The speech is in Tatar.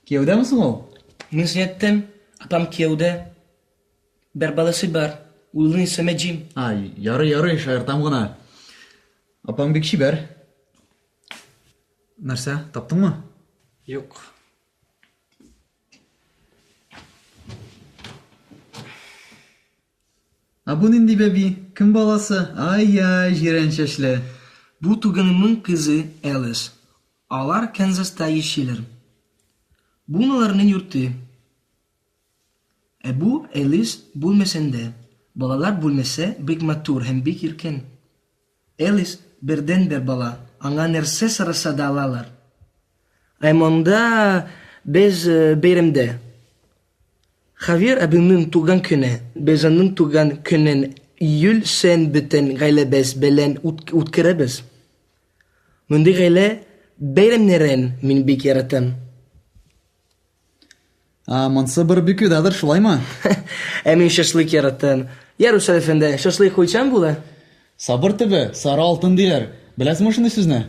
Кияүдәме соң ул? Мин сиңа әйттем, апам кияүдә. Бер баласы бар, улының исеме Джим. А, ярый, ярый, шаяртам гына. Апаң бик чибәр. Нәрсә, таптыңмы? Юк. Ә бу нинди бәби? Кем баласы? Ай-яй, җирән чәчле. Бу туганымның кызы Элис. Алар Канзаста яшиләр. Бу аларның йорты. Ә бу Элис бүлмәсендә. Балалар бүлмәсе бик матур һәм бик иркен. Элис бердәнбер бала, аңа нәрсә сораса да алалар. Ә монда без бәйрәмдә. Хавьер абыйның туган көне, без аның туган көнен июль саен бөтен гаиләбез белән үткәрәбез. Мондый гаилә бәйрәмнәрен мин бик яратам. А, монсы барбекюдадыр, шулаймы? Ә мин шашлык яратам. Я, Русал әфәнде, шашлык кайчан була? Сабыр төбе, сары алтын диләр. Беләсеңме шундый сүзне?